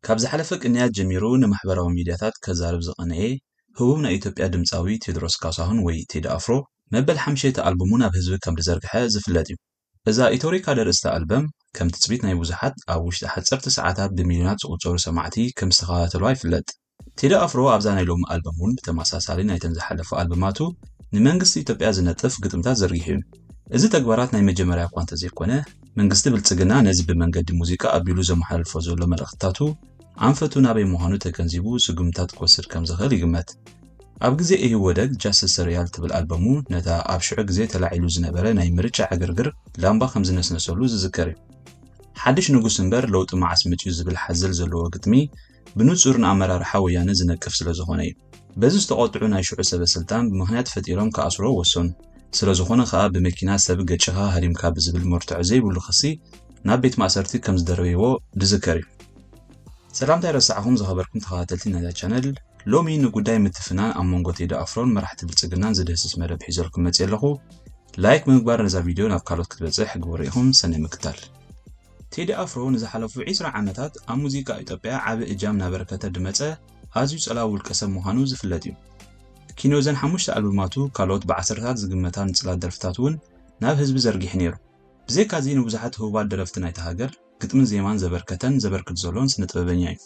ካብ ዝሓለፈ ቅንያት ጀሚሩ ንማሕበራዊ ሚድያታት ከዛርብ ዝቐነኤ ህቡብ ናይ ኢትዮጵያ ድምፃዊ ቴድሮስ ካሳሁን ወይ ቴዲ ኣፍሮ፣ መበል ሓምሸይቲ ኣልቡሙ ናብ ህዝቢ ከም ዝዘርግሐ ዝፍለጥ እዩ። እዛ ኢቶሪካ ደርእስታ ኣልበም፣ ከም ትፅቢት ናይ ብዙሓት፣ ኣብ ውሽጢ ሓፀርቲ ሰዓታት ብሚልዮናት ዝቑፀሩ ሰማዕቲ ከም ዝተኸታተልዋ ይፍለጥ። ቴዲ ኣፍሮ ኣብዛ ናይ ሎሚ ኣልበም እውን ብተመሳሳሊ ናይተን ዝሓለፉ ኣልበማቱ ንመንግስቲ ኢትዮጵያ ዝነጥፍ ግጥምታት ዘርጊሑ እዩ። እዚ ተግባራት ናይ መጀመርያ እኳ እንተዘይኮነ፣ መንግስቲ ብልጽግና ነዚ ብመንገዲ ሙዚቃ ኣቢሉ ዘመሓላልፎ ዘሎ መልእኽትታቱ ኣንፈቱ ናበይ ምዃኑ ተገንዚቡ ስጉምትታት ክወስድ ከም ዝኽእል ይግመት። ኣብ ግዜ ኢህወደግ ጃስቲስ ሰርያል ትብል ኣልበሙ ነታ ኣብ ሽዑ ግዜ ተላዒሉ ዝነበረ ናይ ምርጫ ዕግርግር ላምባ ከም ዝነስነሰሉ ዝዝከር እዩ። ሓድሽ ንጉስ እምበር ለውጢ መዓስ መጺኡ ዝብል ሓዘል ዘለዎ ግጥሚ ብንጹር ንኣመራርሓ ወያነ ዝነቅፍ ስለ ዝኾነ እዩ። በዚ ዝተቖጥዑ ናይ ሽዑ ሰበ ስልጣን ብምኽንያት ፈጢሮም ክኣስርዎ ወሰኑ። ስለ ዝኾነ ከኣ ብመኪና ሰብ ገጭኻ ሃሪምካ ብዝብል መርትዖ ዘይብሉ ክሲ ናብ ቤት ማእሰርቲ ከም ዝደረብዎ ዝዝከር እዩ። ሰላምታ ኣይረሳዕኹም ዝኸበርኩም ተኸታተልቲ ናይዛ ቻነል፣ ሎሚ ንጉዳይ ምትፍናን ኣብ መንጎ ቴዲ ኣፍሮን መራሕቲ ብልጽግናን ዝድህስስ መደብ ሒዘልኩም መጽየ ኣለኹ። ላይክ ብምግባር ነዛ ቪድዮ ናብ ካልኦት ክትበጽሕ ግበሩ ኢኹም። ሰናይ ምክታል። ቴዲ ኣፍሮ ንዝሓለፉ ዒስራ ዓመታት ኣብ ሙዚቃ ኢትዮጵያ ዓቢ እጃም እናበርከተ ዝመጸ ኣዝዩ ጸላዊ ውልቀ ሰብ ምዃኑ ዝፍለጥ እዩ። ኪኖ ዘን ሓሙሽተ ኣልቡማቱ ካልኦት ብዓሰርታት ዝግመታ ንጽላት ደርፍታት እውን ናብ ህዝቢ ዘርጊሑ ነይሩ። ብዘይካዚ ንብዙሓት ህቡባት ደረፍቲ ናይታ ሃገር ግጥምን ዜማን ዘበርከተን ዘበርክት ዘሎን ስነ-ጥበበኛ እዩ።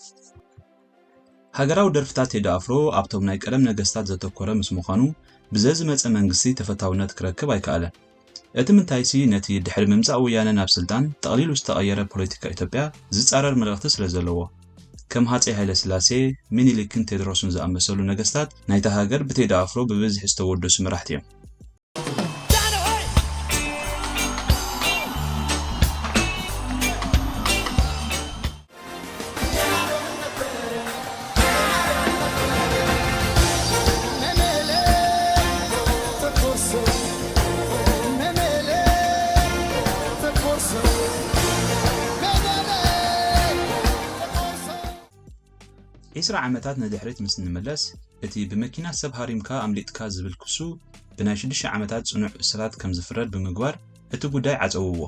ሃገራዊ ደርፍታት ቴዲ ኣፍሮ ኣብቶም ናይ ቀደም ነገስታት ዘተኮረ ምስ ምዃኑ፣ ብዘዝመጸ መንግስቲ ተፈታውነት ክረክብ ኣይከኣለን። እቲ ምንታይሲ ነቲ ድሕሪ ምምጻእ ወያነ ናብ ስልጣን ጠቕሊሉ ዝተቐየረ ፖለቲካ ኢትዮጵያ ዝጻረር መልእኽቲ ስለ ዘለዎ፣ ከም ሃጸይ ሃይለ ስላሴ፣ ሚኒሊክን ቴድሮስን ዝኣመሰሉ ነገስታት ናይታ ሃገር ብቴዲ ኣፍሮ ብብዝሒ ዝተወደሱ መራሕቲ እዮም። ዒስራ ዓመታት ንድሕሪት ምስ እንምለስ፣ እቲ ብመኪና ሰብ ሃሪምካ ኣምሊጥካ ዝብል ክሱ ብናይ ሽዱሽተ ዓመታት ጽኑዕ እስራት ከም ዝፍረድ ብምግባር እቲ ጉዳይ ዓጸውዎ።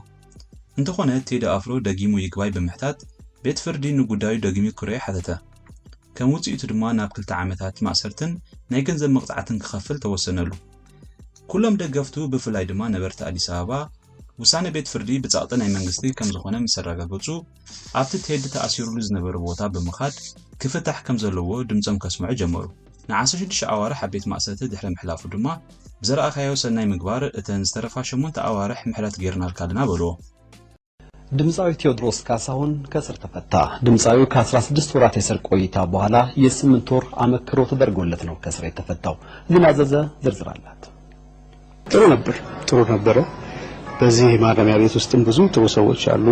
እንተኾነ ቴዲ ኣፍሮ ደጊሙ ይግባይ ብምሕታት ቤት ፍርዲ ንጉዳዩ ደጊሙ ክርእዮ ሓተተ። ከም ውጽኢቱ ድማ ናብ ክልተ ዓመታት ማእሰርትን ናይ ገንዘብ መቕጻዕትን ክኸፍል ተወሰነሉ። ኩሎም ደገፍቱ ብፍላይ ድማ ነበርቲ ኣዲስ ኣበባ ውሳነ ቤት ፍርዲ ብጸቕጢ ናይ መንግስቲ ከም ዝኾነ ምስ ኣረጋገጹ ኣብቲ ቴዲ ተኣሲሩሉ ዝነበረ ቦታ ብምኻድ ክፍታሕ ከም ዘለዎ ድምጾም ከስምዑ ጀመሩ። ንዓሰርተ ሽዱሽተ ኣዋርሕ ኣብ ቤት ማእሰርቲ ድሕሪ ምሕላፉ ድማ ብዘረኣኻዮ ሰናይ ምግባር እተን ዝተረፋ ሸሞንተ ኣዋርሕ ምሕረት ጌርናልካ ኣለና በልዎ። ድምፃዊ ቴዎድሮስ ካሳሁን ከስር ተፈታ። ድምፃዊ ከ16 ወራት የስር ቆይታ በኋላ የስምንት ወር አመክሮ ተደርጎለት ነው ከስር የተፈታው። ግን አዘዘ ዝርዝር አላት። ጥሩ ነበር፣ ጥሩ ነበረ። በዚህ ማረሚያ ቤት ውስጥም ብዙ ጥሩ ሰዎች አሉ።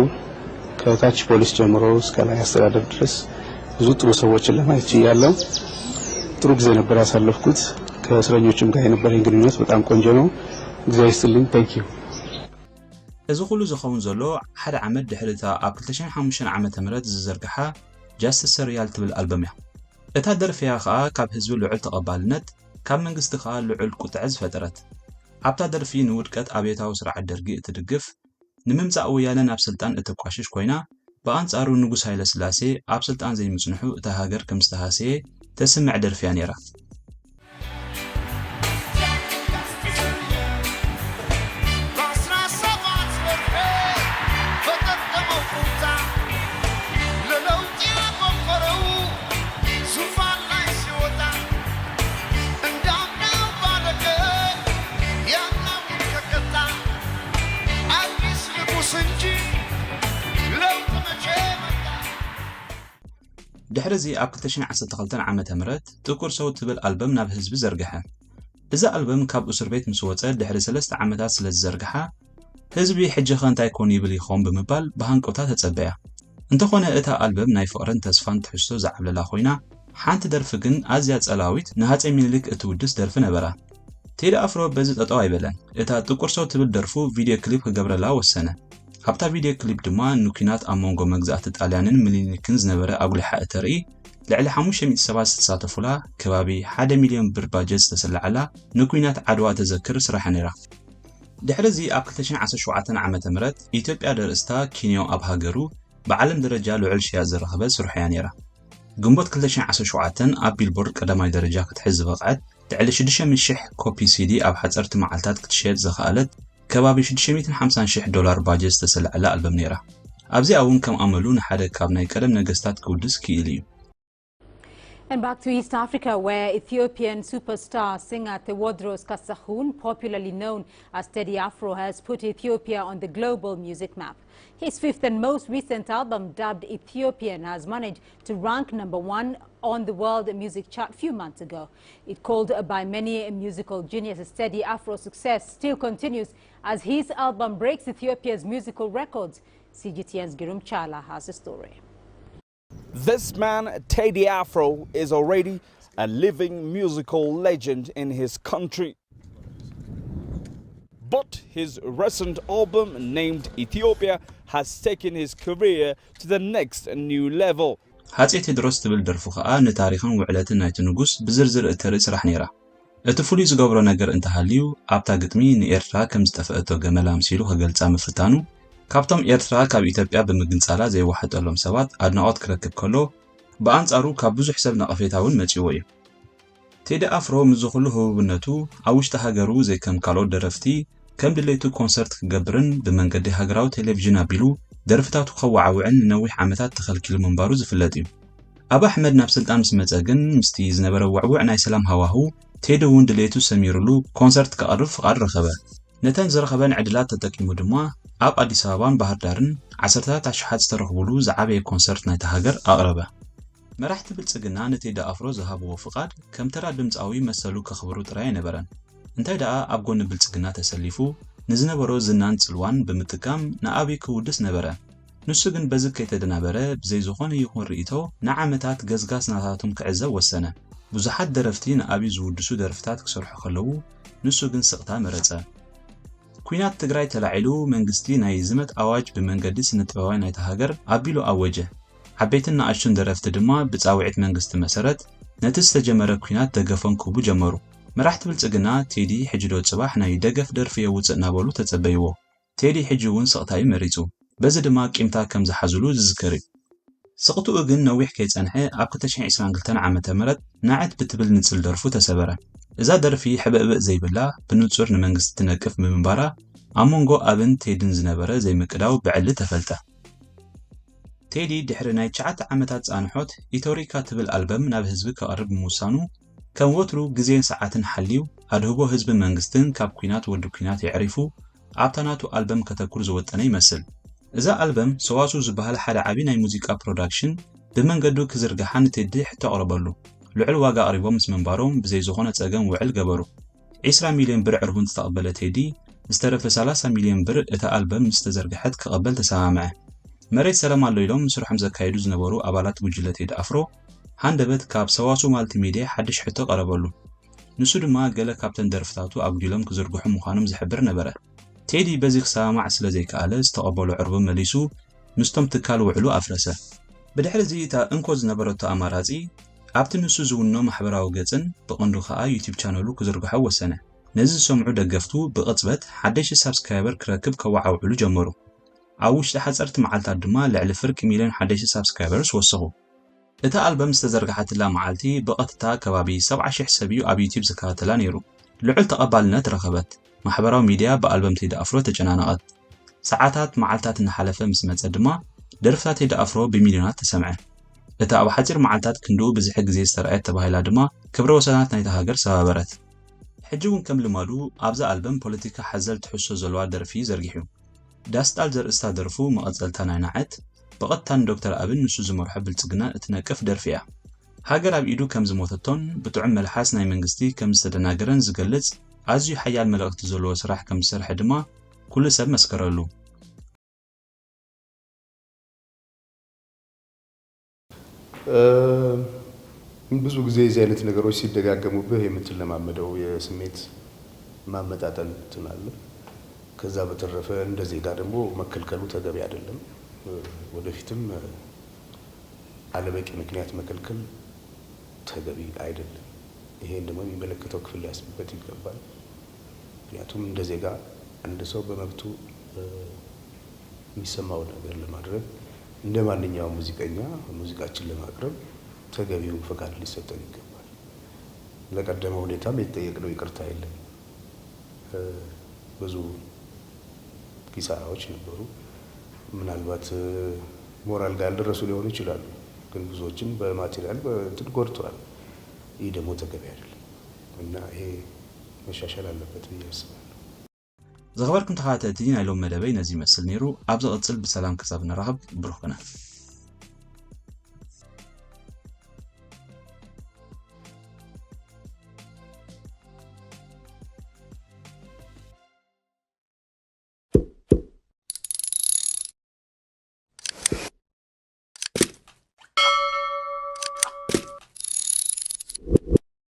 ከታች ፖሊስ ጀምሮ እስከ ላይ አስተዳደር ድረስ ብዙ ጥሩ ሰዎችን ለማየት ችያለሁ። ጥሩ ጊዜ ነበር ያሳለፍኩት። ከእስረኞችም ጋር የነበረኝ ግንኙነት በጣም ቆንጆ ነው። እግዚአብሔር ይስጥልኝ። Thank you። እዚ ኩሉ ዝኸውን ዘሎ ሓደ ዓመት ድሕሪ እታ ኣብ ክልተ ሽሕን ሓሙሽተን ዓመተ ምህረት ዝዘርግሓ ጃስቲስ ሰርያል ትብል ኣልበም እያ። እታ ደርፊ እያ ኸኣ ካብ ህዝቢ ልዑል ተቐባልነት፣ ካብ መንግስቲ ኸኣ ልዑል ቁጥዐ ዝፈጠረት። ኣብታ ደርፊ ንውድቀት ኣብዮታዊ ስርዓት ደርጊ እትድግፍ፣ ንምምጻእ ወያነ ናብ ስልጣን እተቋሽሽ ኮይና፣ ብኣንጻሩ ንጉስ ሃይለስላሴ ኣብ ስልጣን ዘይምጽንሑ እታ ሃገር ከም ዝተሃሰየ ተስምዕ ደርፊ እያ ነይራ። ድሕሪ እዚ ኣብ ክልተ ሽሕን ዓሰርተ ክልተን ዓመተ ምህረት ጥቁር ሰው ትብል ኣልበም ናብ ህዝቢ ዘርግሐ። እዚ ኣልበም ካብ እስር ቤት ምስ ወጸ ድሕሪ ሰለስተ ዓመታት ስለ ዝዘርግሓ፣ ህዝቢ ሕጂኸ እንታይ ኮን ይብል ይኸውን ብምባል ብሃንቀውታ ተጸበያ። እንተኾነ እታ ኣልበም ናይ ፍቕርን ተስፋን ትሕዝቶ ዝዓብለላ ኮይና፣ ሓንቲ ደርፊ ግን ኣዝያ ጸላዊት ንሃጸይ ሚኒሊክ እትውድስ ደርፊ ነበራ። ቴዲ ኣፍሮ በዚ ጠጠው ኣይበለን። እታ ጥቁር ሰው ትብል ደርፉ ቪድዮ ክሊፕ ክገብረላ ወሰነ። ኣብታ ቪድዮ ክሊፕ ድማ ንኲናት ኣብ መንጎ መግዛእቲ ጣልያንን ሚኒሊክን ዝነበረ ኣጉሊሓ እተርኢ፣ ልዕሊ ሓሙሽተ ሚእቲ ሰባት ዝተሳተፉላ፣ ከባቢ ሓደ ሚልዮን ብር ባጀት ዝተሰለዓላ ንኲናት ዓድዋ እተዘክር ስራሕ ነይራ። ድሕሪ እዚ ኣብ ክልተ ሽሕን ዓሰርተ ሸውዓተን ዓመተ ምህረት ኢትዮጵያ ደርእስታ ኪንዮ ኣብ ሃገሩ ብዓለም ደረጃ ልዑል ሽያጥ ዝረኸበት ስርሑ እያ ነይራ። ግንቦት ክልተ ሽሕን ዓሰርተ ሸውዓተን ኣብ ቢልቦርድ ቀዳማይ ደረጃ ክትሕዝ ዝበቕዐት፣ ልዕሊ ሽዱሽተ ሚእቲ ሽሕ ኮፒ ሲዲ ኣብ ሓጸርቲ መዓልታት ክትሸየጥ ዘኽኣለት፣ ከባቢ ሽዱሽተ ሚእትን ሓምሳን ሽሕ ዶላር ባጀት ዝተሰለዐላ ኣልበም ነይራ። ኣብዚኣ እውን ከም ኣመሉ ንሓደ ካብ ናይ ቀደም ነገስታት ክውድስ ክኢሉ እዩ። And back to East Africa, where Ethiopian superstar singer Tewodros Kasakhun, popularly known as Teddy Afro, has put Ethiopia on the global music map. His fifth and most recent album, dubbed Ethiopian, has managed to rank number one on the world music chart few months ago. It called by many a musical genius, Teddy Afro's success still continues as his album breaks Ethiopia's musical records. C G T N's Girum Chala has the story. This man, Teddy Afro, is already a living musical legend in his country. But his recent album, named Ethiopia, has taken his career to the next new level. ሃጼ ቴድሮስ ትብል ደርፉ ከኣ ንታሪኽን ውዕለትን ናይቲ ንጉስ ብዝርዝር እተርኢ ስራሕ ነይራ። እቲ ፍሉይ ዝገብሮ ነገር እንተሃልዩ፣ ኣብታ ግጥሚ ንኤርትራ ከም ዝጠፍአቶ ገመል ኣምሲሉ ክገልጻ ምፍታኑ፣ ካብቶም ኤርትራ ካብ ኢትዮጵያ ብምግንጻላ ዘይወሓጠሎም ሰባት ኣድናቖት ክረክብ ከሎ፣ ብኣንጻሩ ካብ ብዙሕ ሰብ ነቐፌታ እውን መጺዎ እዩ። ቴዲ ኣፍሮ ምስዚ ኩሉ ህቡብነቱ፣ ኣብ ውሽጢ ሃገሩ ዘይከም ካልኦት ደረፍቲ ከም ድሌቱ ኮንሰርት ክገብርን ብመንገዲ ሃገራዊ ቴሌቪዥን ኣቢሉ ደርፍታቱ ከወዓውዕን ንነዊሕ ዓመታት ተኸልኪሉ ምንባሩ ዝፍለጥ እዩ። ኣብ ኣሕመድ ናብ ስልጣን ምስ መጸ ግን ምስቲ ዝነበረ ውዕውዕ ናይ ሰላም ሃዋህው ቴዲ እውን ድሌቱ ሰሚሩሉ ኮንሰርት ከቕርብ ፍቓድ ረኸበ። ነተን ዝረኸበን ዕድላት ተጠቂሙ ድማ ኣብ ኣዲስ ኣበባን ባህር ዳርን ዓሰርተታት ኣሽሓት ዝተረኽቡሉ ዝዓበየ ኮንሰርት ናይታ ሃገር ኣቕረበ። መራሕቲ ብልጽግና ንቴዲ ኣፍሮ ዝሃብዎ ፍቓድ ከም ተራ ድምጻዊ መሰሉ ከኽብሩ ጥራይ ኣይነበረን። እንታይ ደኣ ኣብ ጎኒ ብልጽግና ተሰሊፉ ንዝነበሮ ዝናን ጽልዋን ብምጥቃም ንኣብይ ክውድስ ነበረ። ንሱ ግን በዚ ከይተደናበረ ብዘይ ዝኾነ ይኹን ርእይቶ ንዓመታት ገስጋስ ናታቶም ክዕዘብ ወሰነ። ብዙሓት ደረፍቲ ንኣብይ ዝውድሱ ደርፍታት ክሰርሑ ከለዉ ንሱ ግን ስቕታ መረጸ። ኲናት ትግራይ ተላዒሉ መንግስቲ ናይ ዝመት ኣዋጅ ብመንገዲ ስነ ጥበባውያን ናይታ ሃገር ኣቢሉ ኣወጀ። ዓበይትን ንኣሽቱን ደረፍቲ ድማ ብጻውዒት መንግስቲ መሰረት ነቲ ዝተጀመረ ኲናት ደገፎም ክህቡ ጀመሩ። መራሕቲ ብልጽግና ቴዲ ሕጂ ዶ ጽባሕ ናይ ደገፍ ደርፊ የውጽእ እናበሉ ተጸበይዎ። ቴዲ ሕጂ እውን ስቕታ እዩ መሪጹ። በዚ ድማ ቂምታ ከም ዝሓዙሉ ዝዝከር እዩ። ስቕትኡ ግን ነዊሕ ከይጸንሐ ኣብ ክልተ ሽሕን ዕስራን ክልተን ዓመተ ምህረት ናዕት ብትብል ንጽል ደርፉ ተሰበረ። እዛ ደርፊ ሕብእብእ ዘይብላ ብንጹር ንመንግስቲ ትነቅፍ ብምንባራ ኣብ መንጎ ኣብን ቴድን ዝነበረ ዘይምቅዳው ብዕሊ ተፈልጠ። ቴዲ ድሕሪ ናይ ትሽዓተ ዓመታት ጻንሖት ኢቶሪካ ትብል ኣልበም ናብ ህዝቢ ከቕርብ ብምውሳኑ ከም ወትሩ ግዜን ሰዓትን ሓልዩ ኣድህቦ ህዝብን መንግስትን ካብ ኲናት ወዲ ኲናት የዕሪፉ ኣብታ ናቱ ኣልበም ከተኩር ዝወጠነ ይመስል። እዛ ኣልበም ሰዋስው ዝበሃል ሓደ ዓቢ ናይ ሙዚቃ ፕሮዳክሽን ብመንገዱ ክዝርግሓ ንቴዲ ሕቶ ኣቕረበሉ። ልዑል ዋጋ ኣቕሪቦም ምስ ምንባሮም ብዘይ ዝኾነ ጸገም ውዕል ገበሩ። ዒስራ ሚልዮን ብር ዕርቡን ዝተቐበለ ቴዲ ዝተረፈ ሰላሳ ሚልዮን ብር እታ ኣልበም ምስ ተዘርግሐት ክቐበል ተሰማምዐ። መሬት ሰላም ኣሎ ኢሎም ስርሖም ዘካይዱ ዝነበሩ ኣባላት ጉጅለ ቴዲ ኣፍሮ ሃንደበት ካብ ሰዋስው ማልቲሜድያ ሓድሽ ሕቶ ቀረበሉ። ንሱ ድማ ገለ ካብተን ደርፍታቱ ኣጉዲሎም ክዝርግሑ ምዃኖም ዝሕብር ነበረ። ቴዲ በዚ ክሰማማዕ ስለ ዘይከኣለ ዝተቐበሎ ዕርቡ መሊሱ ምስቶም ትካል ውዕሉ ኣፍረሰ። ብድሕሪ እዚ እታ እንኮ ዝነበረቶ ኣማራጺ ኣብቲ ንሱ ዝውኖ ማሕበራዊ ገጽን ብቐንዱ ከኣ ዩቲብ ቻነሉ ክዝርግሖ ወሰነ። ነዚ ዝሰምዑ ደገፍቱ ብቕጽበት ሓደሽቲ ሳብስክራይበር ክረክብ ከወዓውዕሉ ጀመሩ። ኣብ ውሽጢ ሓጸርቲ መዓልታት ድማ ልዕሊ ፍርቂ ሚልዮን ሓደሽቲ ሳብስክራይበርስ ወሰኹ። እታ ኣልበም ዝተዘርግሓትላ መዓልቲ ብቐጥታ ከባቢ ሰብዓ ሽሕ ሰብ እዩ ኣብ ዩቲብ ዝከታተላ ነይሩ። ልዑል ተቐባልነት ረኸበት። ማሕበራዊ ሚድያ ብኣልበም ቴዲ ኣፍሮ ተጨናነቐት። ሰዓታት መዓልታት እናሓለፈ ምስ መጸ ድማ ደርፍታት ቴዲ ኣፍሮ ብሚልዮናት ተሰምዐ። እታ ኣብ ሓጺር መዓልታት ክንድኡ ብዝሒ ግዜ ዝተርኣየት ተባሂላ ድማ ክብረ ወሰናት ናይታ ሃገር ሰባበረት። ሕጂ እውን ከም ልማዱ ኣብዛ ኣልበም ፖለቲካ ሓዘል ትሕዝቶ ዘለዋ ደርፊ እዩ ዘርጊሑ። ዳስጣል ዘርእስታ ደርፉ መቐጸልታ ናይ ናዕት ብቐጥታ ንዶክተር ኣብን ንሱ ዝመርሖ ብልጽግናን እትነቅፍ ደርፊ እያ። ሃገር ኣብ ኢዱ ከም ዝሞተቶን ብጥዑም መልሓስ ናይ መንግስቲ ከም ዝተደናገረን ዝገልጽ ኣዝዩ ሓያል መልእኽቲ ዘለዎ ስራሕ ከም ዝሰርሐ ድማ ኩሉ ሰብ መስከረሉ። ብዙ ጊዜ የዚህ አይነት ነገሮች ሲደጋገሙብህ የምትለማመደው የስሜት ማመጣጠን እንትን አለ። ከዛ በተረፈ እንደ ዜጋ ደግሞ መከልከሉ ተገቢ አይደለም። ወደፊትም አለበቂ ምክንያት መከልከል ተገቢ አይደለም። ይሄን ደግሞ የሚመለከተው ክፍል ሊያስብበት ይገባል። ምክንያቱም እንደ ዜጋ አንድ ሰው በመብቱ የሚሰማውን ነገር ለማድረግ እንደ ማንኛውም ሙዚቀኛ ሙዚቃችን ለማቅረብ ተገቢው ፍቃድ ሊሰጠን ይገባል። ለቀደመ ሁኔታም የተጠየቅነው ይቅርታ የለም። ብዙ ኪሳራዎች ነበሩ። ምናልባት ሞራል ጋር ያልደረሱ ሊሆኑ ይችላሉ፣ ግን ብዙዎችን በማቴሪያል በእንትን ጎድተዋል። ይህ ደግሞ ተገቢ አይደለም እና ይሄ መሻሻል አለበት ብዬ አስባለሁ። ዝኸበርኩም ተኸታተልቲ፣ ናይ ሎም መደበይ ነዚ ይመስል ነይሩ። ኣብ ዝቕጽል ብሰላም ክሳብ ንራኸብ ብሩኽ ኩነ።